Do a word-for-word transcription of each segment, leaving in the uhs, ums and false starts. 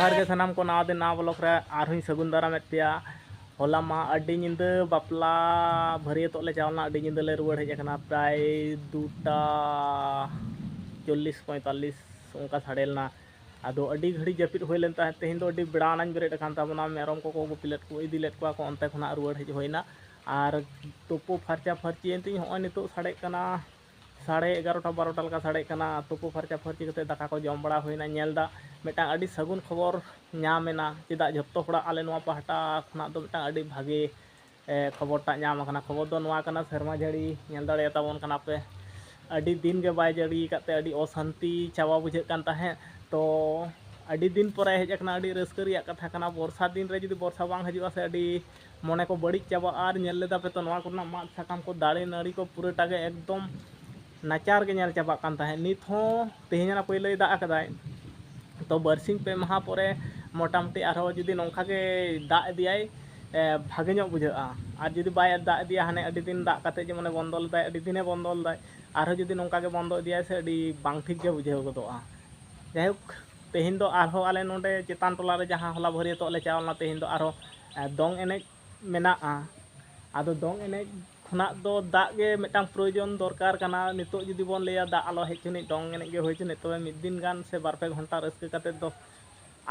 ᱡᱚᱦᱟᱨ ᱜᱮ ᱥᱟᱱᱟᱢ ᱠᱚ, ᱱᱟᱣᱟ ᱫᱤᱱ ᱱᱟᱣᱟ ᱵᱞᱚᱜ ᱨᱮ ᱟᱨᱦᱚᱸᱧ ᱥᱟᱹᱜᱩᱱ ᱫᱟᱨᱟᱢᱮᱫ ᱯᱮᱭᱟ᱾ ᱦᱚᱞᱟ ᱢᱟ ᱟᱹᱰᱤ ᱧᱤᱫᱟᱹ ᱵᱟᱯᱞᱟ ᱵᱷᱟᱹᱨᱭᱟᱹᱛᱚᱜ ᱞᱮ ᱪᱟᱞᱟᱣ ᱞᱮᱱᱟ, ᱟᱹᱰᱤ ᱧᱤᱫᱟᱹ ᱞᱮ ᱨᱩᱣᱟᱹᱲ ᱦᱮᱡ ᱟᱠᱟᱱᱟ, ᱯᱨᱟᱭ ᱫᱩᱴᱟ ᱪᱚᱞᱞᱤᱥ ᱯᱚᱸᱭᱛᱟᱞᱞᱤᱥ ᱚᱱᱠᱟ ᱥᱟᱰᱮ ᱞᱮᱱᱟ᱾ ᱟᱫᱚ ᱟᱹᱰᱤ ᱜᱷᱟᱹᱲᱤᱡ ᱡᱟᱹᱯᱤᱫ ᱦᱩᱭ ᱞᱮᱱ ᱛᱟᱦᱮᱸᱫ᱾ ᱛᱮᱦᱮᱧ ᱫᱚ ᱟᱹᱰᱤ ᱵᱮᱲᱟ ᱟᱱᱟᱧ ᱵᱮᱨᱮᱫ ᱟᱠᱟᱱ ᱛᱟᱵᱚᱱᱟ, ᱢᱮᱨᱚᱢ ᱠᱚᱠᱚ ᱜᱩᱯᱤ ᱞᱮᱫ ᱠᱚ, ᱤᱫᱤ ᱞᱮᱫ ᱠᱚᱣᱟ ᱠᱚ, ᱚᱱᱛᱮ ᱠᱷᱚᱱᱟᱜ ᱨᱩᱣᱟᱹᱲ ᱦᱮᱡ ᱦᱩᱭᱱᱟ᱾ ᱟᱨ ᱛᱩᱯᱩ ᱯᱷᱟᱨᱪᱟ ᱯᱷᱟᱹᱨᱪᱤᱭᱮᱱ ᱛᱤᱧ ᱦᱚᱸᱜᱼᱚᱭ ᱱᱤᱛᱚᱜ ᱥᱟᱰᱮᱜ ᱠᱟᱱᱟ ᱥᱟᱲᱮ ᱮᱜᱟᱨᱚᱴᱟ ᱵᱟᱨᱚᱴᱟ ᱞᱮᱠᱟ ᱥᱟᱰᱮᱜ ᱠᱟᱱᱟ᱾ ᱛᱩᱯᱩ ᱯᱷᱟᱨᱪᱟ ᱯᱷᱟᱹᱨᱪᱤ ᱠᱟᱛᱮ ᱫᱟᱠᱟ ᱠᱚ ᱡᱚᱢ ᱵᱟᱲᱟ ᱦᱩᱭᱱᱟ᱾ ᱧᱮᱞ ᱫᱟ ᱢᱤᱫᱴᱟᱝ ᱟᱹᱰᱤ ᱥᱟᱹᱜᱩᱱ ᱠᱷᱚᱵᱚᱨ ᱧᱟᱢ ᱮᱱᱟ, ᱪᱮᱫᱟᱜ ᱡᱷᱚᱛᱚ ᱦᱚᱲᱟᱜ ᱟᱞᱮ ᱱᱚᱣᱟ ᱯᱟᱦᱴᱟ ᱠᱷᱚᱱᱟᱜ ᱫᱚ ᱢᱤᱫᱴᱟᱝ ᱟᱹᱰᱤ ᱵᱷᱟᱜᱮ, ᱮ, ᱠᱷᱚᱵᱚᱨ ᱴᱟᱜ ᱧᱟᱢ ᱟᱠᱟᱱᱟ᱾ ᱠᱷᱚᱵᱚᱨ ᱫᱚ ᱱᱚᱣᱟ ᱠᱟᱱᱟ, ᱥᱮᱨᱢᱟ ᱡᱟᱹᱲᱤ ᱧᱮᱞ ᱫᱟᱲᱮᱭᱟᱛᱟᱵᱚᱱ ᱠᱟᱱᱟ ᱯᱮ, ᱟᱹᱰᱤ ᱫᱤᱱ ᱜᱮ ᱵᱟᱭ ᱡᱟᱹᱲᱤ ᱟᱠᱟᱫ ᱛᱮ ᱟᱹᱰᱤ ᱚᱥᱟᱱᱛᱤ ᱪᱟᱵᱟ ᱵᱩᱡᱷᱟᱹᱜ ᱠᱟᱱ ᱛᱟᱦᱮᱸᱫ᱾ ᱛᱚ ᱟᱹᱰᱤ ᱫᱤᱱ ᱯᱚᱨᱮ ᱦᱮᱡ ᱟᱠᱟᱱᱟ, ᱟᱹᱰᱤ ᱨᱟᱹᱥᱠᱟᱹ ᱨᱮᱭᱟᱜ ᱠᱟᱛᱷᱟ ᱠᱟᱱᱟ᱾ ᱵᱚᱨᱥᱟ ᱫᱤᱱ ᱨᱮ ᱡᱩᱫᱤ ᱵᱚᱨᱥᱟ ᱵᱟᱝ ᱦᱤᱡᱩᱜᱼᱟ ᱥᱮ, ᱟᱹᱰᱤ ᱢᱚᱱᱮ ᱠᱚ ᱵᱟᱹᱲᱤᱡ ᱪᱟᱵᱟᱜᱼᱟ᱾ ᱟᱨ ᱧᱮᱞ ᱞᱮᱫᱟ ᱯᱮ ᱛᱚ, ᱱᱚᱣᱟ ᱠᱚᱨᱮᱱᱟᱜ ᱢᱟᱫ ᱥᱟᱠᱟᱢ ᱠᱚ, ᱫᱟᱨᱮ ᱱᱟᱹᱲᱤ ᱠᱚ ᱯᱩᱨᱟᱹᱴᱟ ᱜᱮ ᱮᱠᱫᱚᱢ ᱱᱟᱪᱟᱨ ᱜᱮ ᱧᱮᱞ ᱪᱟᱵᱟᱜ ᱠᱟᱱ ᱛᱟᱦᱮᱸᱫ᱾ ᱱᱤᱛ ᱦᱚᱸ ᱛᱮᱦᱮᱧ ᱚᱱᱟ ᱯᱳᱭᱞᱳᱭ ᱫᱟᱜ ᱟᱠᱟᱫᱟᱭ, ᱛᱚ ᱵᱟᱨᱥᱤᱧ ᱯᱮ ᱢᱟᱦᱟ ᱯᱚᱨᱮ ᱢᱚᱴᱟᱢᱩᱴᱤ ᱟᱨᱦᱚᱸ ᱡᱩᱫᱤ ᱱᱚᱝᱠᱟ ᱜᱮ ᱫᱟᱜ ᱤᱫᱤᱭᱟᱭ, ᱮ, ᱵᱷᱟᱜᱮ ᱧᱚᱜ ᱵᱩᱡᱷᱟᱹᱜᱼᱟ᱾ ᱟᱨ ᱡᱩᱫᱤ ᱵᱟᱭ ᱫᱟᱜ ᱤᱫᱤᱭᱟ, ᱦᱟᱱᱮ ᱟᱹᱰᱤ ᱫᱤᱱ ᱫᱟᱜ ᱠᱟᱛᱮᱫ ᱡᱮᱢᱚᱱᱮ ᱵᱚᱱᱫᱚ ᱞᱮᱫᱟᱭ, ᱟᱹᱰᱤ ᱫᱤᱱᱮ ᱵᱚᱱᱫᱚ ᱞᱮᱫᱟᱭ, ᱟᱨᱦᱚᱸ ᱡᱩᱫᱤ ᱱᱚᱝᱠᱟ ᱜᱮ ᱵᱚᱱᱫᱚ ᱤᱫᱤᱭᱟᱭ ᱥᱮ, ᱟᱹᱰᱤ ᱵᱟᱝ ᱴᱷᱤᱠ ᱜᱮ ᱵᱩᱡᱷᱟᱹᱣ ᱜᱚᱫᱚᱜᱼᱟ᱾ ᱡᱟᱭᱦᱳᱠ, ᱛᱮᱦᱮᱧ ᱫᱚ ᱟᱨᱦᱚᱸ ᱟᱞᱮ ᱱᱚᱰᱮ ᱪᱮᱛᱟᱱ ᱴᱚᱞᱟ ᱨᱮ ᱡᱟᱦᱟᱸ ᱦᱚᱞᱟ ᱵᱷᱟᱹᱨᱭᱟᱹᱛᱚᱜ ᱞᱮ ᱪᱟᱣ ᱞᱮᱱᱟ, ᱛᱮᱦᱮᱧ ᱫᱚ ᱟᱨᱦᱚᱸ, ᱮ, ᱫᱚᱝ ᱮᱱᱮᱡ ᱢᱮᱱᱟᱜᱼᱟ᱾ ᱟᱫᱚ ᱫᱚᱝ ᱮᱱᱮᱡ ᱠᱷᱚᱱᱟᱜ ᱫᱚ ᱫᱟᱜ ᱜᱮ ᱢᱤᱫᱴᱟᱝ ᱯᱨᱚᱭᱳᱡᱚᱱ ᱫᱚᱨᱠᱟᱨ ᱠᱟᱱᱟ᱾ ᱱᱤᱛᱚᱜ ᱡᱩᱫᱤ ᱵᱚᱱ ᱞᱟᱹᱭᱟ ᱫᱟᱜ ᱟᱞᱚ ᱦᱮᱡ ᱦᱚᱪᱚᱱᱤᱡ, ᱫᱚᱝ ᱮᱱᱮᱡ ᱜᱮ ᱦᱩᱭ ᱦᱚᱪᱚᱱᱤᱡ, ᱛᱚᱵᱮ ᱢᱤᱫ ᱫᱤᱱ ᱜᱟᱱ ᱥᱮ ᱵᱟᱨ ᱯᱮ ᱜᱷᱚᱱᱴᱟ ᱨᱟᱹᱥᱠᱟᱹ ᱠᱟᱛᱮᱫ ᱫᱚ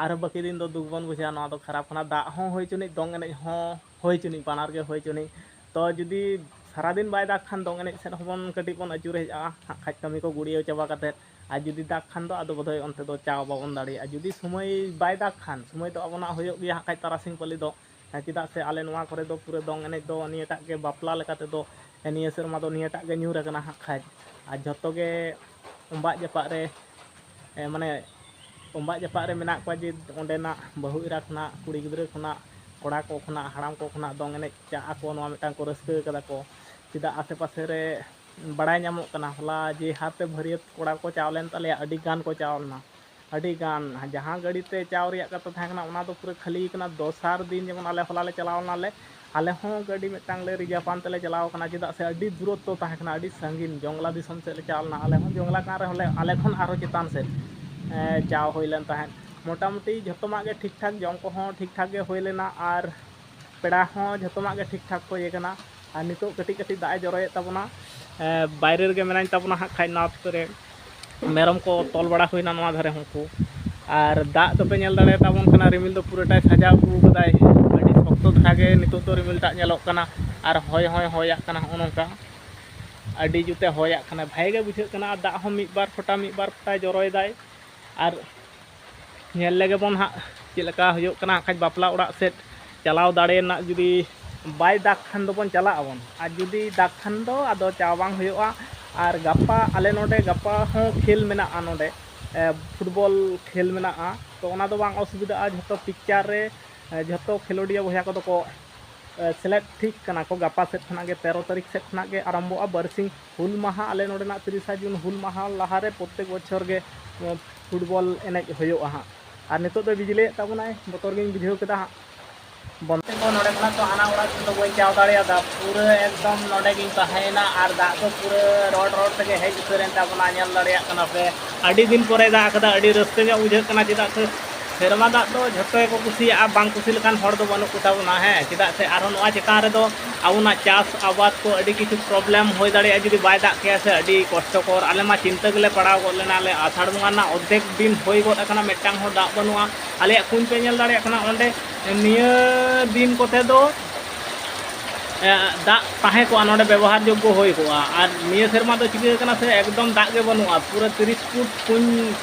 ᱟᱨᱦᱚᱸ ᱵᱟᱹᱠᱤ ᱫᱤᱱ ᱫᱚ ᱫᱩᱠ ᱵᱚᱱ ᱵᱩᱡᱷᱟᱹᱣᱟ᱾ ᱱᱚᱣᱟ ᱫᱚ ᱠᱷᱟᱨᱟᱯ ᱠᱟᱱᱟ᱾ ᱫᱟᱜ ᱦᱚᱸ ᱦᱩᱭ ᱦᱚᱪᱚᱱᱤᱡ, ᱫᱚᱝ ᱮᱱᱮᱡ ᱦᱚᱸ ᱦᱩᱭ ᱦᱚᱪᱚᱱᱤᱡ, ᱵᱟᱱᱟᱨ ᱜᱮ ᱦᱩᱭ ᱦᱚᱪᱚᱱᱤᱡ᱾ ᱛᱚ ᱡᱩᱫᱤ ᱥᱟᱨᱟᱫᱤᱱ ᱵᱟᱭ ᱫᱟᱜᱽ ᱠᱷᱟᱱ ᱫᱚᱝ ᱮᱱᱮᱡ ᱥᱮᱫ ᱦᱚᱸᱵᱚᱱ ᱠᱟᱹᱴᱤᱡ ᱵᱚᱱ ᱟᱹᱪᱩᱨ ᱦᱮᱡ ᱟᱜᱼᱟ, ᱦᱟᱸᱜ ᱠᱷᱟᱡ ᱠᱟᱹᱢᱤ ᱠᱚ ᱜᱩᱲᱭᱟᱹᱣ ᱪᱟᱵᱟ ᱠᱟᱛᱮᱫ᱾ ᱟᱨ ᱡᱩᱫᱤ ᱫᱟᱜᱽ ᱠᱷᱟᱱ ᱫᱚ ᱟᱫᱚ ᱵᱳᱫᱷᱚᱭ ᱚᱱᱛᱮ ᱫᱚ ᱪᱟᱣ ᱵᱟᱵᱚᱱ ᱫᱟᱲᱮᱭᱟᱜᱼᱟ᱾ ᱡᱩᱫᱤ ᱥᱚᱢᱚᱭ ᱵᱟᱭ ᱫᱟᱜᱽ ᱠᱷᱟᱱ, ᱥᱚᱢᱚᱭ ᱫᱚ ᱟᱵᱚᱱᱟᱜ ᱦᱩᱭᱩᱜ ᱜᱮᱭᱟ ᱦᱟᱸᱜ ᱠᱷᱟᱡ ᱛᱟᱨᱟᱥᱤᱧ ᱯᱟᱹᱞᱤ ᱫᱚ᱾ ᱦᱮᱸ, ᱪᱮᱫᱟᱜ ᱥᱮ ᱟᱞᱮ ᱱᱚᱣᱟ ᱠᱚᱨᱮ ᱫᱚ ᱯᱩᱨᱟᱹ ᱫᱚᱝ ᱮᱱᱮᱡ ᱫᱚ ᱱᱤᱭᱟᱹᱴᱟᱜ ᱜᱮ ᱵᱟᱯᱞᱟ ᱞᱮᱠᱟ ᱛᱮᱫᱚ, ᱱᱤᱭᱟᱹ ᱥᱮᱨᱢᱟ ᱫᱚ ᱱᱤᱭᱟᱹᱴᱟᱜ ᱜᱮ ᱧᱩᱨ ᱟᱠᱟᱱᱟ ᱦᱟᱸᱜ ᱠᱷᱟᱡ᱾ ᱟᱨ ᱡᱷᱚᱛᱚ ᱜᱮ ᱚᱢᱵᱟᱜ ᱡᱟᱯᱟᱜ ᱨᱮ, ᱮ, ᱢᱟᱱᱮ ᱚᱢᱵᱟᱜ ᱡᱟᱯᱟᱜ ᱨᱮ ᱢᱮᱱᱟᱜ ᱠᱚᱣᱟ, ᱡᱮ ᱚᱸᱰᱮᱱᱟᱜ ᱵᱟᱹᱦᱩ ᱮᱨᱟ ᱠᱷᱚᱱᱟᱜ, ᱠᱩᱲᱤ ᱜᱤᱫᱽᱨᱟᱹ ᱠᱷᱚᱱᱟᱜ, ᱠᱚᱲᱟ ᱠᱚ ᱠᱷᱚᱱᱟᱜ, ᱦᱟᱲᱟᱢ ᱠᱚ ᱠᱷᱚᱱᱟᱜ ᱫᱚᱝ ᱮᱱᱮᱡ ᱪᱟᱜ ᱟᱠᱚ, ᱱᱚᱣᱟ ᱢᱤᱫᱴᱟᱝ ᱠᱚ ᱨᱟᱹᱥᱠᱟᱹ ᱠᱟᱫᱟ ᱠᱚ᱾ ᱪᱮᱫᱟᱜ ᱟᱥᱮ ᱯᱟᱥᱮ ᱨᱮ ᱵᱟᱲᱟᱭ ᱧᱟᱢᱚᱜ ᱠᱟᱱᱟ, ᱦᱚᱞᱟ ᱡᱮ ᱦᱟᱨ ᱛᱮ ᱵᱷᱟᱹᱨᱭᱟᱹᱛ ᱠᱚᱲᱟ ᱠᱚ ᱪᱟᱣ ᱞᱮᱱ ᱛᱟᱞᱮᱭᱟ, ᱟᱹᱰᱤ ᱜᱟᱱ ᱠᱚ ᱪᱟᱣ ᱞᱮᱱᱟ, ᱟᱹᱰᱤ ᱜᱟᱱ᱾ ᱡᱟᱦᱟᱸ ᱜᱟᱹᱰᱤ ᱛᱮ ᱪᱟᱣ ᱨᱮᱭᱟᱜ ᱠᱟᱛᱷᱟ ᱛᱟᱦᱮᱸ ᱠᱟᱱᱟ, ᱚᱱᱟ ᱫᱚ ᱯᱩᱨᱟᱹ ᱠᱷᱟᱹᱞᱤ ᱠᱟᱱᱟ᱾ ᱫᱚᱥᱟᱨ ᱫᱤᱱ ᱡᱮᱢᱚᱱ ᱟᱞᱮ ᱦᱚᱞᱟ ᱞᱮ ᱪᱟᱞᱟᱣ ᱞᱮᱱᱟᱞᱮ, ᱟᱞᱮ ᱦᱚᱸ ᱜᱟᱹᱰᱤ ᱢᱤᱫᱴᱟᱝ ᱞᱮ ᱨᱤᱡᱟᱵᱷ ᱟᱱ ᱛᱮᱞᱮ ᱪᱟᱞᱟᱣ ᱠᱟᱱᱟ, ᱪᱮᱫᱟᱜ ᱥᱮ ᱟᱹᱰᱤ ᱫᱩᱨᱚᱛᱛᱚ ᱛᱟᱦᱮᱸ ᱠᱟᱱᱟ, ᱟᱹᱰᱤ ᱥᱟᱺᱜᱤᱧ ᱡᱚᱝᱜᱽᱞᱟ ᱫᱤᱥᱚᱢ ᱥᱮᱫ ᱞᱮ ᱪᱟᱣ ᱞᱮᱱᱟ᱾ ᱟᱞᱮ ᱦᱚᱸ ᱡᱚᱝᱜᱽᱞᱟ ᱠᱟᱱ ᱨᱮᱦᱚᱸ ᱞᱮ, ᱟᱞᱮ ᱠᱷᱚᱱ ᱟᱨᱦᱚᱸ ᱪᱮᱛᱟᱱ ᱥᱮᱫ, ᱮ, ᱪᱟᱣ ᱦᱩᱭ ᱞᱮᱱ ᱛᱟᱦᱮᱸᱫ᱾ ᱢᱚᱴᱟᱢᱩᱴᱤ ᱡᱷᱚᱛᱚᱢᱟᱜ ᱜᱮ ᱴᱷᱤᱠ ᱴᱷᱟᱠ, ᱡᱚᱢ ᱠᱚᱦᱚᱸ ᱴᱷᱤᱠ ᱴᱷᱟᱠ ᱜᱮ ᱦᱩᱭ ᱞᱮᱱᱟ ᱟᱨ ᱯᱮᱲᱟ ᱦᱚᱸ ᱡᱷᱚᱛᱚᱢᱟᱜ ᱜᱮ ᱴᱷᱤᱠ ᱴᱷᱟᱠ ᱠᱚ ᱤᱭᱟᱹ ᱠᱟᱱᱟ᱾ ᱟᱨ ᱱᱤᱛᱚᱜ ᱠᱟᱹᱴᱤᱡ ᱠᱟᱹᱴᱤᱡ ᱫᱟᱜ ᱮ ᱡᱚᱨᱚᱭᱮᱫ ᱛᱟᱵᱚᱱᱟ᱾ ᱮ, ᱵᱟᱭᱨᱮ ᱨᱮᱜᱮ ᱢᱮᱱᱟᱹᱧ ᱛᱟᱵᱚᱱᱟ ᱦᱟᱸᱜ ᱠᱷᱟᱡ ᱱᱚᱣᱟ ᱫᱷᱟᱨᱮ᱾ ᱢᱮᱨᱚᱢ ᱠᱚ ᱛᱚᱞ ᱵᱟᱲᱟ ᱦᱩᱭᱱᱟ ᱱᱚᱣᱟ ᱫᱷᱟᱨᱮ ᱦᱚᱸ ᱠᱚ᱾ ᱟᱨ ᱫᱟᱜ ᱫᱚᱯᱮ ᱧᱮᱞ ᱫᱟᱲᱮᱭᱟᱛᱟᱵᱚᱱ ᱠᱟᱱᱟ, ᱨᱤᱢᱤᱞ ᱫᱚ ᱯᱩᱨᱟᱹᱴᱟᱭ ᱥᱟᱡᱟᱣ ᱟᱹᱜᱩ ᱠᱟᱫᱟᱭ᱾ ᱟᱹᱰᱤ ᱥᱚᱠᱛᱚ ᱫᱷᱟᱨᱟ ᱜᱮ ᱱᱤᱛᱚᱜ ᱫᱚ ᱨᱤᱢᱤᱞ ᱫᱟᱜ ᱧᱮᱞᱚᱜ ᱠᱟᱱᱟ᱾ ᱟᱨ ᱦᱚᱭ ᱦᱚᱸᱭ ᱦᱚᱭᱟᱜ ᱠᱟᱱᱟ ᱦᱚᱸᱜᱼᱚ ᱱᱚᱝᱠᱟ᱾ ᱟᱹᱰᱤ ᱡᱩᱛᱮ ᱦᱚᱭᱟᱜ ᱠᱟᱱᱟ, ᱵᱷᱟᱜᱮ ᱜᱮ ᱵᱩᱡᱷᱟᱹᱜ ᱠᱟᱱᱟ᱾ ᱟᱨ ᱫᱟᱜ ᱦᱚᱸ ᱢᱤᱫ ᱵᱟᱨ ᱯᱷᱚᱴᱟ, ᱢᱤᱫ ᱵᱟᱨ ᱯᱷᱚᱴᱟᱭ ᱡᱚᱨᱚᱭᱮᱫᱟᱭ᱾ ᱟᱨ ᱧᱮᱞ ᱞᱮᱜᱮ ᱵᱚᱱ ᱦᱟᱸᱜ ᱪᱮᱫ ᱞᱮᱠᱟ ᱦᱩᱭᱩᱜ ᱠᱟᱱᱟ᱾ ᱦᱟᱸᱜ ᱠᱷᱟᱡ ᱵᱟᱯᱞᱟ ᱚᱲᱟᱜ ᱥᱮᱫ ᱪᱟᱞᱟᱣ ᱫᱟᱲᱮ ᱨᱮᱱᱟᱜ ᱡᱩᱫᱤ ᱵᱟᱭ ᱫᱟᱜᱽ ᱠᱷᱟᱱ ᱫᱚᱵᱚᱱ ᱪᱟᱞᱟᱜ ᱟᱵᱚᱱ, ᱟᱨ ᱡᱩᱫᱤ ᱫᱟᱜᱽ ᱠᱷᱟᱱ ᱫᱚ ᱟᱫᱚ ᱪᱟᱞᱟᱣ ᱵᱟᱝ ᱦᱩᱭᱩᱜᱼᱟ᱾ ᱟᱨ ᱜᱟᱯᱟ ᱟᱞᱮ ᱱᱚᱰᱮ, ᱜᱟᱯᱟ ᱦᱚᱸ ᱠᱷᱮᱞ ᱢᱮᱱᱟᱜᱼᱟ ᱱᱚᱰᱮ, ᱮ, ᱯᱷᱩᱴᱵᱚᱞ ᱠᱷᱮᱞ ᱢᱮᱱᱟᱜᱼᱟ᱾ ᱛᱚ ᱚᱱᱟ ᱫᱚ ᱵᱟᱝ ᱚᱥᱩᱵᱤᱫᱷᱟᱜᱼᱟ, ᱡᱷᱚᱛᱚ ᱯᱤᱠᱪᱟᱨ ᱨᱮ, ᱮ, ᱡᱷᱚᱛᱚ ᱠᱷᱮᱞᱳᱰᱤᱭᱟᱹ ᱵᱚᱭᱦᱟ ᱠᱚᱫᱚ ᱠᱚ ᱮ, ᱥᱮᱞᱮᱫ ᱴᱷᱤᱠ ᱠᱟᱱᱟ ᱠᱚ᱾ ᱜᱟᱯᱟ ᱥᱮᱫ ᱠᱷᱚᱱᱟᱜ ᱜᱮ, ᱛᱮᱨᱚ ᱛᱟᱹᱨᱤᱠᱷ ᱥᱮᱫ ᱠᱷᱚᱱᱟᱜ ᱜᱮ ᱟᱨᱟᱢᱵᱷᱚᱜᱼᱟ᱾ ᱵᱟᱨᱥᱤᱧ ᱦᱩᱞ ᱢᱟᱦᱟ, ᱟᱞᱮ ᱱᱚᱰᱮᱱᱟᱜ ᱛᱤᱨᱤᱥᱟ ᱡᱩᱱ ᱦᱩᱞ ᱢᱟᱦᱟ ᱞᱟᱦᱟᱨᱮ ᱯᱨᱚᱛᱮᱠ ᱵᱚᱪᱷᱚᱨ ᱜᱮ, ᱮ, ᱯᱷᱩᱴᱵᱚᱞ ᱮᱱᱮᱡ ᱦᱩᱭᱩᱜᱼᱟ ᱦᱟᱸᱜ᱾ ᱟᱨ ᱱᱤᱛᱚᱜ ᱫᱚ ᱵᱤᱡᱽᱞᱤᱭᱮᱫ ᱛᱟᱵᱚᱱᱟᱭ, ᱵᱚᱛᱚᱨ ᱜᱤᱧ ᱵᱩᱡᱷᱟᱹᱣ ᱠᱮᱫᱟ ᱦᱟᱸᱜ᱾ ᱵᱚᱱᱫᱚ ᱠᱚ ᱱᱚᱰᱮ ᱠᱷᱚᱱᱟᱜ ᱛᱚ ᱦᱟᱱᱟ ᱚᱲᱟᱜ ᱥᱮᱫ ᱫᱚ ᱵᱟᱹᱧ ᱪᱟᱣ ᱫᱟᱲᱮᱭᱟᱫᱟ, ᱯᱩᱨᱟᱹ ᱮᱠᱫᱚᱢ ᱱᱚᱰᱮ ᱜᱤᱧ ᱛᱟᱦᱮᱸᱭᱮᱱᱟ᱾ ᱟᱨ ᱫᱟᱜ ᱫᱚ ᱯᱩᱨᱟᱹ ᱨᱚᱰ ᱨᱚᱰ ᱛᱮᱜᱮ ᱦᱮᱡ ᱩᱛᱟᱹᱨᱮᱱ ᱛᱟᱵᱚᱱᱟ, ᱧᱮᱞ ᱫᱟᱲᱮᱭᱟᱜ ᱠᱟᱱᱟ ᱯᱮ᱾ ᱟᱹᱰᱤ ᱫᱤᱱ ᱯᱚᱨᱮ ᱫᱟᱜ ᱟᱠᱟᱫᱟ, ᱟᱹᱰᱤ ᱨᱟᱹᱥᱠᱟᱹ ᱧᱚᱜ ᱵᱩᱡᱷᱟᱹᱜ ᱠᱟᱱᱟ᱾ ᱪᱮᱫᱟᱜ ᱥᱮ ᱥᱮᱨᱢᱟ ᱫᱟᱜ ᱫᱚ ᱡᱷᱚᱛᱚ ᱜᱮᱠᱚ ᱠᱩᱥᱤᱭᱟᱜᱼᱟ, ᱵᱟᱝ ᱠᱩᱥᱤ ᱞᱮᱠᱟᱱ ᱦᱚᱲ ᱫᱚ ᱵᱟᱹᱱᱩᱜ ᱠᱚᱛᱟ ᱵᱚᱱᱟ, ᱦᱮᱸ᱾ ᱪᱮᱫᱟᱜ ᱥᱮ ᱟᱨᱦᱚᱸ ᱱᱚᱣᱟ ᱪᱮᱛᱟᱱ ᱨᱮᱫᱚ ᱟᱵᱚᱱᱟᱜ ᱪᱟᱥ ᱟᱵᱟᱫ ᱠᱚ ᱟᱹᱰᱤ ᱠᱤᱪᱷᱩ ᱯᱨᱚᱵᱞᱮᱢ ᱦᱩᱭ ᱫᱟᱲᱮᱭᱟᱜᱼᱟ, ᱡᱩᱫᱤ ᱵᱟᱭ ᱫᱟᱜ ᱠᱮᱭᱟ ᱥᱮ᱾ ᱟᱹᱰᱤ ᱠᱚᱥᱴᱚᱠᱚᱨ, ᱟᱞᱮ ᱢᱟ ᱪᱤᱱᱛᱟᱹ ᱜᱮᱞᱮ ᱯᱟᱲᱟᱣ ᱜᱚᱫ ᱞᱮᱱᱟ᱾ ᱟᱞᱮ ᱟᱥᱟᱲ ᱵᱚᱸᱜᱟ ᱨᱮᱱᱟᱜ ᱚᱨᱫᱷᱮᱠ ᱫᱤᱱ ᱦᱩᱭ ᱜᱚᱫ ᱟᱠᱟᱱᱟ, ᱢᱤᱫᱴᱟᱝ ᱦᱚᱸ ᱫᱟᱜ ᱵᱟᱹᱱᱩᱜᱼᱟ᱾ ᱟᱞᱮᱭᱟᱜ ᱠᱩᱧ ᱯᱮ ᱧᱮᱞ ᱫᱟᱲᱮᱭᱟᱜ ᱠᱟᱱᱟ ᱚᱸᱰᱮ, ᱱᱤᱭᱟᱹ ᱫᱤᱱ ᱠᱚᱛᱮ ᱫᱚ ᱮ, ᱫᱟᱜ ᱛᱟᱦᱮᱸ ᱠᱚᱜᱼᱟ, ᱱᱚᱰᱮ ᱵᱮᱵᱚᱦᱟᱨ ᱡᱳᱜᱽᱜᱚ ᱦᱩᱭ ᱠᱚᱜᱼᱟ᱾ ᱟᱨ ᱱᱤᱭᱟᱹ ᱥᱮᱨᱢᱟ ᱫᱚ ᱪᱤᱠᱟᱹ ᱠᱟᱱᱟ ᱥᱮ, ᱮᱠᱫᱚᱢ ᱫᱟᱜ ᱜᱮ ᱵᱟᱹᱱᱩᱜᱼᱟ᱾ ᱯᱩᱨᱟᱹ ᱛᱤᱨᱤᱥ ᱯᱷᱩᱴ ᱠᱩᱧ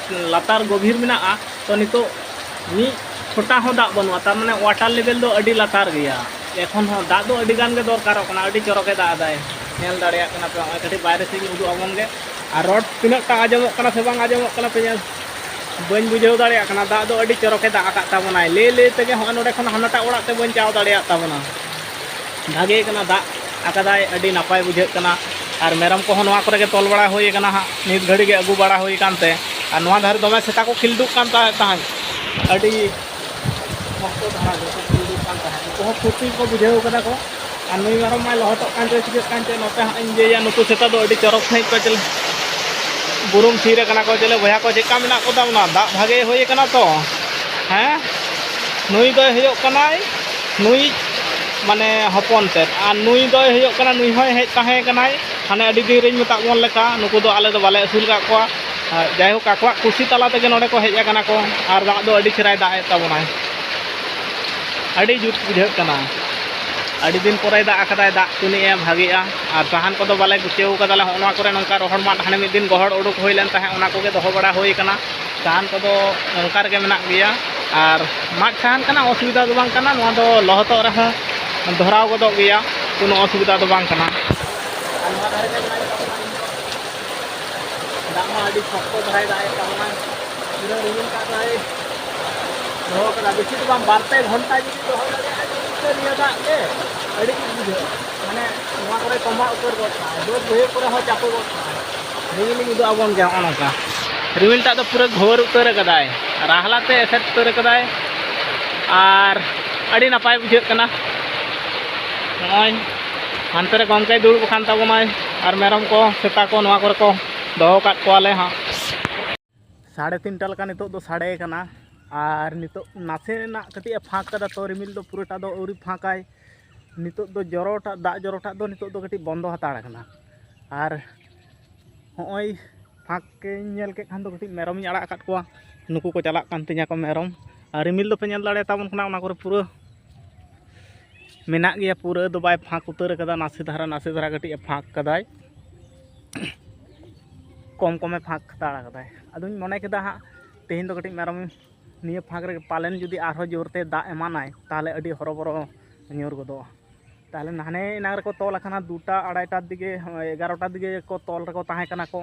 ᱞᱟᱛᱟᱨ ᱜᱚᱵᱷᱤᱨ ᱢᱮᱱᱟᱜᱼᱟ᱾ ᱛᱚ ᱱᱤᱛᱚᱜ ᱢᱤᱫ ᱯᱷᱚᱴᱟ ᱦᱚᱸ ᱫᱟᱜ ᱵᱟᱹᱱᱩᱜᱼᱟ, ᱛᱟᱨ ᱢᱟᱱᱮ ᱣᱟᱴᱟᱨ ᱞᱮᱵᱮᱞ ᱫᱚ ᱟᱹᱰᱤ ᱞᱟᱛᱟᱨ ᱜᱮᱭᱟ᱾ ᱮᱠᱷᱚᱱ ᱦᱚᱸ ᱫᱟᱜ ᱫᱚ ᱟᱹᱰᱤ ᱜᱟᱱ ᱜᱮ ᱫᱚᱨᱠᱟᱨᱚᱜ ᱠᱟᱱᱟ, ᱟᱹᱰᱤ ᱪᱚᱨᱚᱠᱮ ᱫᱟᱜ ᱮᱫᱟᱭ, ᱧᱮᱞ ᱫᱟᱲᱮᱭᱟᱜ ᱠᱟᱱᱟ ᱯᱮ᱾ ᱱᱚᱜᱼᱚᱭ ᱠᱟᱹᱴᱤᱡ ᱵᱟᱭᱨᱮ ᱥᱮᱫ ᱤᱧ ᱩᱫᱩᱜ ᱟᱵᱚᱱ ᱜᱮ᱾ ᱟᱨ ᱨᱚᱰ ᱛᱤᱱᱟᱹᱜ ᱴᱟ ᱟᱸᱡᱚᱢᱚᱜ ᱠᱟᱱᱟ ᱥᱮ ᱵᱟᱝ ᱟᱸᱡᱚᱢᱚᱜ ᱠᱟᱱᱟ ᱯᱮ, ᱧᱮᱞ ᱵᱟᱹᱧ ᱵᱩᱡᱷᱟᱹᱣ ᱫᱟᱲᱮᱭᱟᱜ ᱠᱟᱱᱟ᱾ ᱫᱟᱜ ᱫᱚ ᱟᱹᱰᱤ ᱪᱚᱨᱚᱠᱮ ᱫᱟᱜ ᱟᱠᱟᱫ ᱛᱟᱵᱚᱱᱟᱭ, ᱞᱟᱹᱭ ᱞᱟᱹᱭ ᱛᱮᱜᱮ ᱦᱚᱸᱜᱼᱚᱭ ᱱᱚᱰᱮ ᱠᱷᱚᱱ ᱦᱟᱱᱟᱴᱟᱜ ᱚᱲᱟᱜ ᱛᱮ ᱵᱟᱹᱧ ᱪᱟᱣ ᱫᱟᱲᱮᱭᱟᱜ ᱛᱟᱵᱚᱱᱟ᱾ ᱵᱷᱟᱜᱮ ᱠᱟᱱᱟ, ᱫᱟᱜ ᱟᱠᱟᱫᱟᱭ, ᱟᱹᱰᱤ ᱱᱟᱯᱟᱭ ᱵᱩᱡᱷᱟᱹᱜ ᱠᱟᱱᱟ᱾ ᱟᱨ ᱢᱮᱨᱚᱢ ᱠᱚᱦᱚᱸ ᱱᱚᱣᱟ ᱠᱚᱨᱮ ᱜᱮ ᱛᱚᱞ ᱵᱟᱲᱟ ᱦᱩᱭ ᱠᱟᱱᱟ ᱦᱟᱸᱜ, ᱱᱤᱛ ᱜᱷᱟᱹᱲᱤᱡ ᱜᱮ ᱟᱹᱜᱩ ᱵᱟᱲᱟ ᱦᱩᱭ ᱠᱟᱱᱛᱮ᱾ ᱟᱨ ᱱᱚᱣᱟ ᱫᱷᱟᱨᱮ ᱫᱚᱢᱮ ᱥᱮᱛᱟ ᱠᱚ ᱠᱷᱤᱞᱰᱩᱜ ᱠᱟᱱ ᱛᱟᱦᱮᱸᱫ, ᱛᱟᱦᱮᱸᱫ ᱟᱹᱰᱤ ᱥᱚᱠᱛᱚ ᱫᱷᱟᱨᱟ ᱜᱮ ᱠᱚ ᱠᱷᱤᱞᱰᱩᱜ ᱠᱟᱱ ᱛᱟᱦᱮᱸᱫ᱾ ᱩᱱᱠᱩ ᱦᱚᱸ ᱯᱷᱩᱨᱛᱤ ᱠᱚ ᱵᱩᱡᱷᱟᱹᱣ ᱠᱟᱫᱟ ᱠᱚ᱾ ᱟᱨ ᱱᱩᱭ ᱢᱮᱨᱚᱢ ᱢᱟᱭ ᱞᱚᱦᱚᱫᱚᱜ ᱠᱟᱱ ᱪᱚᱭ ᱪᱤᱠᱟᱹᱜ ᱠᱟᱱ ᱪᱚᱭ, ᱱᱚᱛᱮ ᱦᱟᱸᱜ ᱤᱧ ᱤᱭᱟᱹᱭᱟ, ᱱᱩᱠᱩ ᱥᱮᱛᱟ ᱫᱚ ᱟᱹᱰᱤ ᱪᱚᱨᱚᱠ ᱥᱟᱺᱦᱤᱡ ᱠᱚ ᱪᱮᱞᱮ ᱵᱩᱨᱩᱢ ᱛᱷᱤᱨ ᱟᱠᱟᱱᱟ ᱠᱚ᱾ ᱪᱮᱞᱮ ᱵᱚᱭᱦᱟ ᱠᱚ, ᱪᱮᱫ ᱞᱮᱠᱟ ᱢᱮᱱᱟᱜ ᱠᱚ ᱛᱟᱵᱚᱱᱟ? ᱫᱟᱜ ᱵᱷᱟᱜᱮ ᱦᱩᱭ ᱟᱠᱟᱱᱟ ᱛᱚ? ᱦᱮᱸ, ᱱᱩᱭ ᱫᱚᱭ ᱦᱩᱭᱩᱜ ᱠᱟᱱᱟᱭ ᱱᱩᱭ ᱢᱟᱱᱮ ᱦᱚᱯᱚᱱ ᱛᱮᱫ, ᱟᱨ ᱱᱩᱭ ᱫᱚᱭ ᱦᱩᱭᱩᱜ ᱠᱟᱱᱟ, ᱱᱩᱭ ᱦᱚᱸᱭ ᱦᱮᱡ ᱛᱟᱦᱮᱸ ᱠᱟᱱᱟᱭ ᱦᱟᱱᱮ ᱟᱹᱰᱤ ᱫᱤᱱ ᱨᱮᱧ ᱢᱮᱛᱟᱜ ᱵᱚᱱ ᱞᱮᱠᱟ᱾ ᱱᱩᱠᱩ ᱫᱚ ᱟᱞᱮ ᱫᱚ ᱵᱟᱞᱮ ᱟᱹᱥᱩᱞ ᱠᱟᱜ ᱠᱚᱣᱟ᱾ ᱟᱨ ᱡᱟᱭᱦᱳᱠ, ᱟᱠᱚᱣᱟᱜ ᱠᱩᱥᱤ ᱛᱟᱞᱟ ᱛᱮᱜᱮ ᱱᱚᱰᱮ ᱠᱚ ᱦᱮᱡ ᱟᱠᱟᱱᱟ ᱠᱚ, ᱟᱨ ᱫᱟᱜ ᱫᱚ ᱟᱹᱰᱤ ᱪᱮᱦᱨᱟᱭ ᱫᱟᱜ ᱮᱫ ᱛᱟᱵᱚᱱᱟᱭ᱾ ᱟᱹᱰᱤ ᱡᱩᱛ ᱵᱩᱡᱷᱟᱹᱜ ᱠᱟᱱᱟ᱾ ᱟᱹᱰᱤ ᱫᱤᱱ ᱯᱚᱨᱮᱭ ᱫᱟᱜ ᱟᱠᱟᱫᱟᱭ, ᱫᱟᱜ ᱛᱤᱱᱟᱹᱜ ᱮ ᱵᱷᱟᱜᱮᱜᱼᱟ᱾ ᱟᱨ ᱥᱟᱦᱟᱱ ᱠᱚᱫᱚ ᱵᱟᱞᱮ ᱜᱩᱪᱷᱟᱹᱣ ᱠᱟᱫᱟᱞᱮ᱾ ᱦᱚᱸᱜᱼᱚ ᱱᱚᱣᱟ ᱠᱚᱨᱮ ᱱᱚᱝᱠᱟ ᱨᱚᱦᱚᱲ ᱢᱟᱫ ᱦᱟᱱᱮ ᱢᱤᱫ ᱫᱤᱱ ᱜᱚᱦᱚᱲ ᱩᱰᱩᱠ ᱦᱩᱭ ᱞᱮᱱ ᱛᱟᱦᱮᱸᱫ, ᱚᱱᱟ ᱠᱚᱜᱮ ᱫᱚᱦᱚ ᱵᱟᱲᱟ ᱦᱩᱭ ᱠᱟᱱᱟ᱾ ᱥᱟᱦᱟᱱ ᱠᱚᱫᱚ ᱚᱱᱠᱟ ᱨᱮᱜᱮ ᱢᱮᱱᱟᱜ ᱜᱮᱭᱟ᱾ ᱟᱨ ᱢᱟᱫ ᱥᱟᱦᱟᱱ ᱠᱟᱱᱟ, ᱚᱥᱩᱵᱤᱫᱷᱟ ᱫᱚ ᱵᱟᱝ ᱠᱟᱱᱟ᱾ ᱱᱚᱣᱟ ᱫᱚ ᱞᱚᱦᱚᱫᱚᱜ ᱨᱮᱦᱚᱸ ᱫᱷᱚᱨᱟᱣ ᱜᱚᱫᱚᱜ ᱜᱮᱭᱟ, ᱠᱳᱱᱳ ᱚᱥᱩᱵᱤᱫᱷᱟ ᱫᱚ ᱵᱟᱝ ᱠᱟᱱᱟ᱾ ᱟᱨ ᱱᱚᱣᱟ ᱫᱷᱟᱨᱮ ᱜᱮ ᱢᱮᱱᱟᱜ ᱛᱟᱵᱚᱱᱟ᱾ ᱫᱟᱜ ᱢᱟ ᱟᱹᱰᱤ ᱥᱚᱠᱛᱚ ᱫᱷᱟᱨᱟᱭ ᱫᱟᱜ ᱮᱫ ᱛᱟᱵᱚᱱᱟ᱾ ᱯᱩᱨᱟᱹ ᱨᱤᱢᱤᱞ ᱠᱟᱜ ᱫᱚᱭ ᱫᱚᱦᱚ ᱠᱟᱫᱟ᱾ ᱵᱮᱥᱤ ᱫᱚ ᱵᱟᱝ, ᱵᱟᱨ ᱯᱮ ᱜᱷᱚᱱᱴᱟ ᱡᱩᱫᱤ ᱫᱚᱦᱚ ᱫᱟᱲᱮᱭᱟᱜᱼᱟ, ᱱᱤᱭᱟᱹ ᱫᱟᱜ ᱛᱮ ᱟᱹᱰᱤ ᱡᱩᱛ ᱵᱩᱡᱷᱟᱹᱜᱼᱟ᱾ ᱢᱟᱱᱮ ᱱᱚᱣᱟ ᱠᱚᱨᱮ ᱛᱚᱸᱵᱟ ᱩᱛᱟᱹᱨ ᱜᱚᱫ ᱠᱟᱜᱼᱟ, ᱵᱟᱹᱫᱽ ᱵᱟᱹᱭᱦᱟᱹᱲ ᱠᱚᱨᱮ ᱦᱚᱸ ᱪᱟᱯᱮ ᱜᱚᱫ ᱠᱟᱜᱼᱟ᱾ ᱨᱤᱢᱤᱞ ᱩᱫᱩᱜ ᱟᱵᱚᱱ ᱜᱮᱭᱟ ᱱᱚᱜᱼᱚ ᱱᱚᱝᱠᱟ᱾ ᱨᱤᱢᱤᱞ ᱴᱟᱜ ᱫᱚ ᱯᱩᱨᱟᱹ ᱜᱷᱳᱨ ᱩᱛᱟᱹᱨ ᱟᱠᱟᱫᱟᱭ, ᱨᱟᱦᱞᱟ ᱛᱮ ᱮᱥᱮᱫ ᱩᱛᱟᱹᱨ ᱟᱠᱟᱫᱟᱭ, ᱟᱨ ᱟᱹᱰᱤ ᱱᱟᱯᱟᱭ ᱵᱩᱡᱷᱟᱹᱜ ᱠᱟᱱᱟ᱾ ᱱᱚᱜᱼᱚᱭ ᱦᱟᱱᱛᱮ ᱨᱮ ᱜᱚᱢᱠᱮᱭ ᱫᱩᱲᱩᱵ ᱟᱠᱟᱱ ᱛᱟᱵᱚᱱᱟᱭ, ᱟᱨ ᱢᱮᱨᱚᱢ ᱠᱚ ᱥᱮᱛᱟ ᱠᱚ ᱱᱚᱣᱟ ᱠᱚᱨᱮ ᱠᱚ ᱫᱚᱦᱚ ᱠᱟᱜ ᱠᱚᱣᱟᱞᱮ ᱦᱟᱸᱜ᱾ ᱥᱟᱲᱮ ᱛᱤᱱᱴᱟ ᱞᱮᱠᱟ ᱱᱤᱛᱚᱜ ᱫᱚ ᱥᱟᱰᱮ ᱠᱟᱱᱟ, ᱟᱨ ᱱᱤᱛᱚᱜ ᱱᱟᱥᱮᱱᱟᱜ ᱠᱟᱹᱴᱤᱡ ᱮ ᱯᱷᱟᱸᱠ ᱠᱟᱫᱟ, ᱛᱚ ᱨᱤᱢᱤᱞ ᱫᱚ ᱯᱩᱨᱟᱹᱴᱟ ᱫᱚ ᱟᱹᱣᱨᱤ ᱯᱷᱟᱸᱠᱟᱭ᱾ ᱱᱤᱛᱚᱜ ᱫᱚ ᱡᱚᱨᱚᱴᱟᱜ, ᱫᱟᱜ ᱡᱚᱨᱚᱴᱟᱜ ᱫᱚ ᱱᱤᱛᱚᱜ ᱫᱚ ᱠᱟᱹᱴᱤᱡ ᱵᱚᱱᱫᱚ ᱦᱟᱛᱟᱲ ᱠᱟᱱᱟ᱾ ᱟᱨ ᱦᱚᱸᱜᱼᱚᱭ ᱯᱷᱟᱸᱠ ᱤᱧ ᱧᱮᱞ ᱠᱮᱫ ᱠᱷᱟᱱ ᱫᱚ ᱠᱟᱹᱴᱤᱡ ᱢᱮᱨᱚᱢᱤᱧ ᱟᱲᱟᱜ ᱟᱠᱟᱫ ᱠᱚᱣᱟ, ᱱᱩᱠᱩ ᱠᱚ ᱪᱟᱞᱟᱜ ᱠᱟᱱ ᱛᱤᱧᱟᱹ ᱠᱚ ᱢᱮᱨᱚᱢ᱾ ᱟᱨ ᱨᱤᱢᱤᱞ ᱫᱚᱯᱮ ᱧᱮᱞ ᱫᱟᱲᱮᱭᱟᱛᱟᱵᱚᱱ ᱠᱟᱱᱟ, ᱚᱱᱟ ᱠᱚᱨᱮ ᱯᱩᱨᱟᱹ ᱢᱮᱱᱟᱜ ᱜᱮᱭᱟ, ᱯᱩᱨᱟᱹ ᱫᱚ ᱵᱟᱭ ᱯᱷᱟᱸᱠ ᱩᱛᱟᱹᱨ ᱠᱟᱫᱟ, ᱱᱟᱥᱮ ᱫᱷᱟᱨᱟ ᱱᱟᱥᱮ ᱫᱷᱟᱨᱟ ᱠᱟᱹᱴᱤᱡ ᱮ ᱯᱷᱟᱸᱠ ᱠᱟᱫᱟᱭ, ᱠᱚᱢ ᱠᱚᱢᱮ ᱯᱷᱟᱸᱠ ᱦᱟᱛᱟᱲ ᱠᱟᱫᱟᱭ᱾ ᱟᱫᱚᱧ ᱢᱚᱱᱮ ᱠᱮᱫᱟ ᱦᱟᱸᱜ ᱛᱮᱦᱮᱧ ᱫᱚ ᱠᱟᱹᱴᱤᱡ ᱢᱮᱨᱚᱢ ᱱᱤᱭᱟᱹ ᱯᱷᱟᱸᱠ ᱨᱮ ᱯᱟᱞᱮᱱ ᱡᱩᱫᱤ ᱟᱨᱦᱚᱸ ᱡᱳᱨᱛᱮ ᱫᱟᱜ ᱮᱢᱟᱱᱟᱭ, ᱛᱟᱦᱚᱞᱮ ᱟᱹᱰᱤ ᱦᱚᱨᱚᱵᱚᱨᱚ ᱧᱩᱨ ᱜᱚᱫᱚᱜᱼᱟ᱾ ᱛᱟᱦᱚᱞᱮ ᱦᱟᱱᱮ ᱮᱱᱟᱝ ᱨᱮᱠᱚ ᱛᱚᱞ ᱟᱠᱟᱱᱟ, ᱫᱩᱴᱟ ᱟᱲᱟᱭᱴᱟᱨ ᱫᱤᱠᱮ, ᱮᱜᱟᱨᱚᱴᱟᱨ ᱫᱤᱠᱮ ᱠᱚ ᱛᱚᱞ ᱨᱮᱠᱚ ᱛᱟᱦᱮᱸ ᱠᱟᱱᱟ ᱠᱚ᱾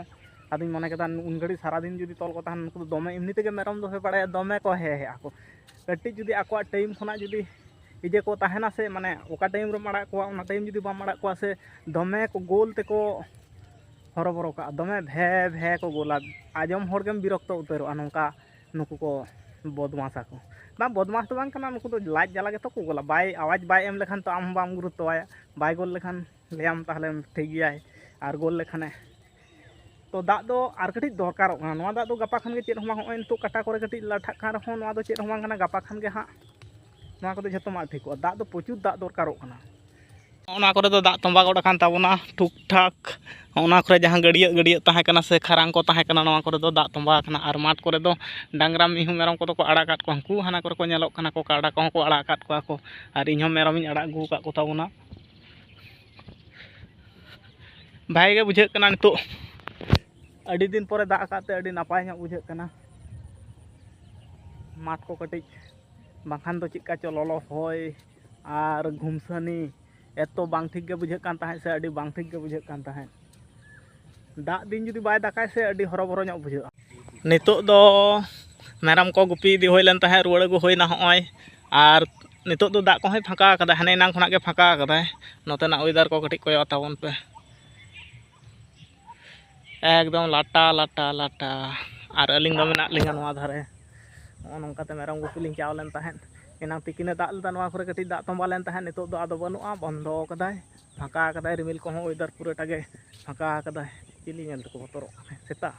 ᱟᱫᱚᱧ ᱢᱚᱱᱮ ᱠᱮᱫᱟ, ᱩᱱ ᱜᱷᱟᱹᱲᱤᱡ ᱥᱟᱨᱟᱫᱤᱱ ᱡᱩᱫᱤ ᱛᱚᱞ ᱠᱚ ᱛᱟᱦᱮᱱ, ᱱᱩᱠᱩ ᱫᱚ ᱫᱚᱢᱮ, ᱮᱢᱱᱤ ᱛᱮᱜᱮ ᱢᱮᱨᱚᱢ ᱫᱚ ᱯᱮ ᱵᱟᱲᱟᱭᱟ, ᱫᱚᱢᱮ ᱠᱚ ᱦᱮ ᱦᱮᱜᱼᱟ ᱠᱚ᱾ ᱠᱟᱹᱴᱤᱡ ᱡᱩᱫᱤ ᱟᱠᱚᱣᱟᱜ ᱴᱟᱭᱤᱢ ᱠᱷᱚᱱᱟᱜ ᱡᱩᱫᱤ ᱤᱡᱮ ᱠᱚ ᱛᱟᱦᱮᱱᱟ ᱥᱮ, ᱢᱟᱱᱮ ᱚᱠᱟ ᱴᱟᱭᱤᱢ ᱨᱮᱢ ᱟᱲᱟᱜ ᱠᱚᱣᱟ, ᱚᱱᱟ ᱴᱟᱭᱤᱢ ᱡᱩᱫᱤ ᱵᱟᱢ ᱟᱲᱟᱜ ᱠᱚᱣᱟ ᱥᱮ, ᱫᱚᱢᱮ ᱠᱚ ᱜᱳᱞ ᱛᱮᱠᱚ ᱦᱚᱨᱚᱵᱚᱨᱚ ᱠᱟᱜᱼᱟ, ᱫᱚᱢᱮ ᱵᱷᱮ ᱵᱷᱮ ᱠᱚ ᱜᱳᱞᱟ᱾ ᱟᱸᱡᱚᱢ ᱦᱚᱲ ᱜᱮᱢ ᱵᱤᱨᱚᱠᱛᱚ ᱩᱛᱟᱹᱨᱚᱜᱼᱟ, ᱱᱚᱝᱠᱟ ᱱᱩᱠᱩ ᱠᱚ ᱵᱚᱫᱢᱟᱥ ᱟᱠᱚ᱾ ᱵᱟᱝ, ᱵᱚᱫᱢᱟᱥ ᱫᱚ ᱵᱟᱝ ᱠᱟᱱᱟ, ᱱᱩᱠᱩ ᱫᱚ ᱞᱟᱡ ᱡᱟᱞᱟ ᱜᱮᱛᱚ ᱠᱚ ᱜᱳᱞᱟ᱾ ᱵᱟᱭ, ᱟᱣᱟᱡᱽ ᱵᱟᱭ ᱮᱢ ᱞᱮᱠᱷᱟᱱ ᱛᱚ ᱟᱢ ᱦᱚᱸ ᱵᱟᱢ ᱜᱩᱨᱩᱛᱛᱚᱣᱟᱭᱟ᱾ ᱵᱟᱭ ᱜᱳᱞ ᱞᱮᱠᱷᱟᱱ ᱞᱟᱹᱭᱟᱢ ᱛᱟᱦᱚᱞᱮ ᱴᱷᱤᱠ ᱜᱮᱭᱟᱭ, ᱟᱨ ᱜᱳᱞ ᱞᱮᱠᱷᱟᱱᱮ ᱛᱚ ᱫᱟᱜ ᱫᱚ ᱟᱨ ᱠᱟᱹᱴᱤᱡ ᱫᱚᱨᱠᱟᱨᱚᱜ ᱠᱟᱱᱟ᱾ ᱱᱚᱣᱟ ᱫᱟᱜ ᱫᱚ ᱜᱟᱯᱟ ᱠᱷᱟᱱ ᱜᱮ ᱪᱮᱫ ᱦᱚᱸ ᱵᱟᱝ, ᱦᱚᱸᱜᱼᱚᱭ ᱱᱤᱛᱚᱜ ᱠᱟᱴᱟ ᱠᱚᱨᱮ ᱠᱟᱹᱴᱤᱡ ᱞᱟᱴᱷᱟᱜ ᱠᱟᱱ ᱨᱮᱦᱚᱸ ᱱᱚᱣᱟ ᱫᱚ ᱪᱮᱫ ᱦᱚᱸ ᱵᱟᱝ ᱠᱟᱱᱟ, ᱜᱟᱯᱟ ᱠᱷᱟᱱ ᱜᱮ ᱦᱟᱸᱜ ᱱᱚᱣᱟ ᱠᱚᱫᱚ ᱡᱷᱚᱛᱚ ᱢᱟᱜ ᱴᱷᱤᱠᱚᱜᱼᱟ᱾ ᱫᱟᱜ ᱫᱚ ᱯᱨᱚᱪᱩᱨ ᱫᱟᱜ ᱫᱚᱨᱠᱟᱨᱚᱜ ᱠᱟᱱᱟ᱾ ᱱᱚᱣᱟ ᱠᱚᱨᱮ ᱫᱚ ᱫᱟᱜ ᱛᱚᱸᱵᱟ ᱜᱚᱫ ᱟᱠᱟᱱ ᱛᱟᱵᱚᱱᱟ ᱴᱷᱩᱠ ᱴᱷᱟᱠ᱾ ᱚᱱᱟ ᱠᱚᱨᱮ ᱡᱟᱦᱟᱸ ᱜᱟᱹᱰᱭᱟᱹ ᱜᱟᱹᱰᱭᱟᱹ ᱛᱟᱦᱮᱸ ᱠᱟᱱᱟ ᱥᱮ ᱠᱷᱟᱨᱟᱝ ᱠᱚ ᱛᱟᱦᱮᱸ ᱠᱟᱱᱟ, ᱱᱚᱣᱟ ᱠᱚᱨᱮ ᱫᱚ ᱫᱟᱜ ᱛᱚᱸᱵᱟ ᱟᱠᱟᱱᱟ᱾ ᱟᱨ ᱢᱟᱴᱷ ᱠᱚᱨᱮ ᱫᱚ ᱰᱟᱝᱨᱟ ᱢᱤᱦᱩ ᱢᱮᱨᱚᱢ ᱠᱚᱫᱚ ᱠᱚ ᱟᱲᱟᱜ ᱟᱠᱟᱫ ᱠᱚᱣᱟ, ᱩᱱᱠᱩ ᱦᱟᱱᱟ ᱠᱚᱨᱮ ᱠᱚ ᱧᱮᱞᱚᱜ ᱠᱟᱱᱟ ᱠᱚ, ᱠᱟᱰᱟ ᱠᱚᱦᱚᱸ ᱠᱚ ᱟᱲᱟᱜ ᱟᱠᱟᱫ ᱠᱚᱣᱟ ᱠᱚ᱾ ᱟᱨ ᱤᱧᱦᱚᱸ ᱢᱮᱨᱚᱢᱤᱧ ᱟᱲᱟᱜ ᱟᱹᱜᱩ ᱟᱠᱟᱫ ᱠᱚ ᱛᱟᱵᱚᱱᱟ᱾ ᱵᱷᱟᱜᱮ ᱜᱮ ᱵᱩᱡᱷᱟᱹᱜ ᱠᱟᱱᱟ ᱱᱤᱛᱚᱜ᱾ ᱟᱹᱰᱤ ᱫᱤᱱ ᱯᱚᱨᱮ ᱫᱟᱜ ᱟᱠᱟᱫ ᱛᱮ ᱟᱹᱰᱤ ᱱᱟᱯᱟᱭ ᱧᱚᱜ ᱵᱩᱡᱷᱟᱹᱜ ᱠᱟᱱᱟ᱾ ᱢᱟᱴᱷ ᱠᱚ ᱠᱟᱹᱴᱤᱡ, ᱵᱟᱝᱠᱷᱟᱱ ᱫᱚ ᱪᱮᱫᱠᱟ ᱪᱚ ᱞᱚᱞᱚ ᱦᱚᱭ ᱟᱨ ᱜᱷᱩᱢᱥᱟᱹᱱᱤ, ᱮᱛᱚ ᱵᱟᱝ ᱴᱷᱤᱠ ᱜᱮ ᱵᱩᱡᱷᱟᱹᱜ ᱠᱟᱱ ᱛᱟᱦᱮᱸᱫ ᱥᱮ, ᱟᱹᱰᱤ ᱵᱟᱝ ᱴᱷᱤᱠ ᱜᱮ ᱵᱩᱡᱷᱟᱹᱜ ᱠᱟᱱ ᱛᱟᱦᱮᱸᱫ᱾ ᱫᱟᱜ ᱫᱤᱱ ᱡᱩᱫᱤ ᱵᱟᱭ ᱫᱟᱜᱟᱭ ᱥᱮ, ᱟᱹᱰᱤ ᱦᱚᱨᱚᱵᱚᱨᱚ ᱧᱚᱜ ᱵᱩᱡᱷᱟᱹᱜᱼᱟ᱾ ᱱᱤᱛᱚᱜ ᱫᱚ ᱢᱮᱨᱚᱢ ᱠᱚ ᱜᱩᱯᱤ ᱤᱫᱤ ᱦᱩᱭ ᱞᱮᱱ ᱛᱟᱦᱮᱸᱫ, ᱨᱩᱣᱟᱹᱲ ᱟᱹᱜᱩ ᱦᱩᱭᱱᱟ ᱦᱚᱸᱜᱼᱚᱭ᱾ ᱟᱨ ᱱᱤᱛᱚᱜ ᱫᱚ ᱫᱟᱜ ᱠᱚᱦᱚᱸᱭ ᱯᱷᱟᱸᱠᱟ ᱟᱠᱟᱫᱟ, ᱦᱟᱱᱮ ᱮᱱᱟᱝ ᱠᱷᱚᱱᱟᱜ ᱜᱮ ᱯᱷᱟᱸᱠᱟ ᱟᱠᱟᱫᱟᱭ᱾ ᱱᱚᱛᱮᱱᱟᱜ ᱚᱭᱮᱫᱟᱨ ᱠᱚ ᱠᱟᱹᱴᱤᱡ ᱠᱚᱭᱚᱜ ᱛᱟᱵᱚᱱ ᱯᱮ᱾ ᱮᱠᱫᱚᱢ ᱞᱟᱴᱟ, ᱞᱟᱴᱟ, ᱞᱟᱴᱟ᱾ ᱟᱨ ᱟᱹᱞᱤᱧ ᱫᱚ ᱢᱮᱱᱟᱜ ᱞᱤᱧᱟ ᱱᱚᱣᱟ ᱫᱷᱟᱨᱮ᱾ ᱱᱚᱜᱼᱚ ᱱᱚᱝᱠᱟᱛᱮ ᱢᱮᱨᱚᱢ ᱜᱩᱯᱤ ᱞᱤᱧ ᱪᱟᱣ ᱞᱮᱱ ᱛᱟᱦᱮᱸᱫ᱾ ᱮᱱᱟᱝ ᱛᱤᱠᱤᱱᱮ ᱫᱟᱜ ᱞᱮᱫᱟ, ᱱᱚᱣᱟ ᱠᱚᱨᱮ ᱠᱟᱹᱴᱤᱡ ᱫᱟᱜ ᱛᱚᱸᱵᱟ ᱞᱮᱱ ᱛᱟᱦᱮᱸᱫ, ᱱᱤᱛᱚᱜ ᱫᱚ ᱟᱫᱚ ᱵᱟᱹᱱᱩᱜᱼᱟ, ᱵᱚᱱᱫᱚ ᱠᱟᱫᱟᱭ, ᱯᱷᱟᱸᱠᱟ ᱠᱟᱫᱟᱭ᱾ ᱨᱤᱢᱤᱞ ᱠᱚᱦᱚᱸ ᱚᱭᱮᱫᱟᱨ ᱯᱩᱨᱟᱹᱴᱟ ᱜᱮ ᱯᱷᱟᱸᱠᱟ ᱠᱟᱫᱟᱭ᱾ ᱪᱤᱞᱤ ᱧᱮᱞ ᱛᱮᱠᱚ ᱵᱚᱛᱚᱨᱚᱜ ᱠᱟᱱᱟ? ᱥᱮᱛᱟ᱾